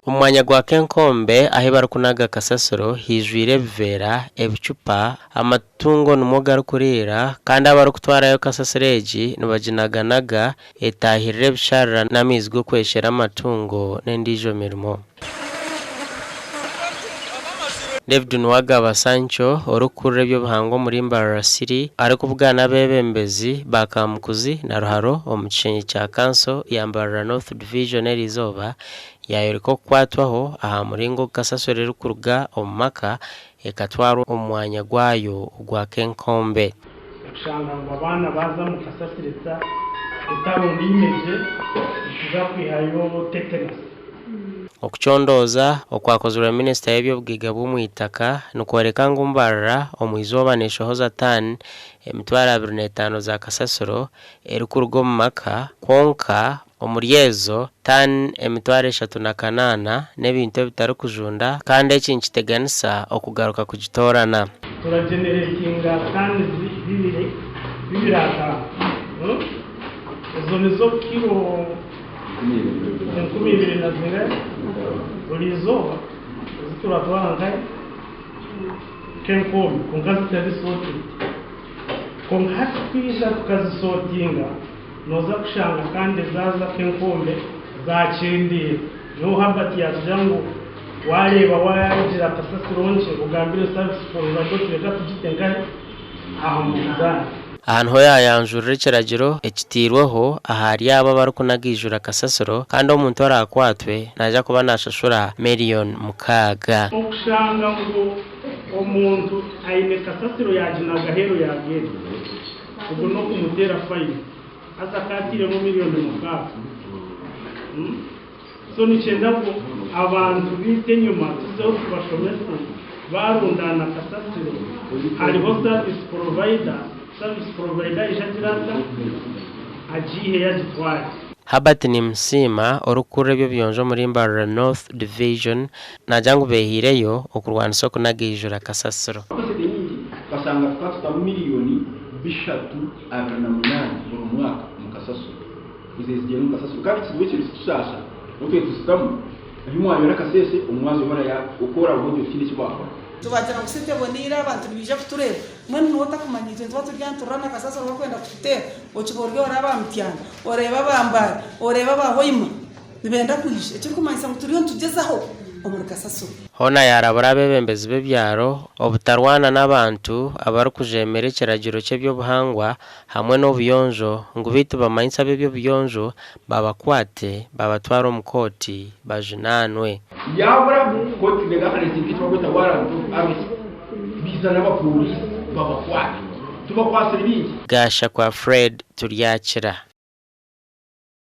Omu mwanya gwa Kenkombe ahu barikunaga kasasiro haijwire ebiveera, ebicupa, amatungo nimwo garikuriira kandi abarikutwarayo kasasiro egi nibaginaganaga etaahirira ebisharara n'amaizi g'okweshera amatungo n'endiijo mirimo. David Nuwagaba Sancho, orikukurira eby'obuhangwa omuri Mbarara City arikubugana n'abeebembezi ba Kamukuzi na Ruharo omu kishengye kya kanso ya Mbarara North Division eriizooba yaayoreka okukwatwaho aha muringo ogu kasasiro erikuruga omu maka ekatwarwa omu mwanya gwayo ogwa Kenkombe. Okushanga ngu abaana baaza omu kasasiro etarondaine gye nituza kwihayo tetanus. Okucondooza okwakozirwe minisita y'eby'obugaiga bw'omwitaka nikworeka ngu Mbarara omu izooba neshohoza taani 25,000 za kasasiro erikuruga omu maka kwonka omuri ezo taani 3800 n'ebintu ebitarikujunda kandi eki nikiteganisa okugaruka kugitoorana. Turageneretinga taani 250 ezo nizo kiro 2000 na zingahi buri izooba ezi turatwara nkahi nk'enkombe kwonka zitari sorted. Kwonka hati twija tukazisotinga nooza kushanga kandi zaaza nk'enkombe zaakyendeera. Niho Herbert yaagira ngu waareeba waagira kasasiro nkye ogambire service provider oti reka tugite nkahi aha munzaani. Aha niho yaayanjurira ekiragiro ekitairweho ahari abo abarikunagaijura kasasiro kandi omuntu oraakwatwe naija kuba naashashura miriyoni 6. Okushanga ngu omuntu aine kasasiro yaaginaga aheeru yaagyenda, ogwo n'okumuteera fayini haza akaatiiremu miriyoni 6. So nikyenda ngu abantu baitu enyima tuzeho tubashomese baarundaana kasasiro hariho service provider, service provider aije agire ata? Agiiheyo agitware. Herbert Nimusiima, orikukurira eby'obuyonjo omuri Mbarara North Division naagira ngu beehaireyo okurwanisa okunagaijura kasasiro. Sente nyingi tukashanga tukaba tutamu 328 miliyoni buri mwaka omu kasasiro zigyenda omu kasasiro kandi ekizibu ekyo nikitusaasa ngu tuzitamu ahi mwayora akasese omwazi ohora okora obwo tihaine eki bakora. Tubagira ngu sente eboneire abantu nibaija kutureeba mbwenu niwe otakumanya itwe nituba turi aha niturira na kasasiro bakwenda kututeera okiba ori oreeba aba Mityana oreeba aba Mbale oreeba aba Hoima nibenda kwija ekirikumanyisa ngu turiyo nitugyezaho omuri kasasiro. Hoona yaarabura abeebembezi b'ebyaro obutarwana n'abantu abarikujeemera ekiragiro ky'eby'obuhangwa hamwe n'obuyonjo ngu beitu bamanyise ab'eby'obuyonjo babakwate babatware omu kooti bajunaanwe. Yabura kooti negakaresitinga eki bakweta warrant of arrest, bizana abapoliisi babakwata, tubakwasire bingi. Gashakwa Fred Turyakira.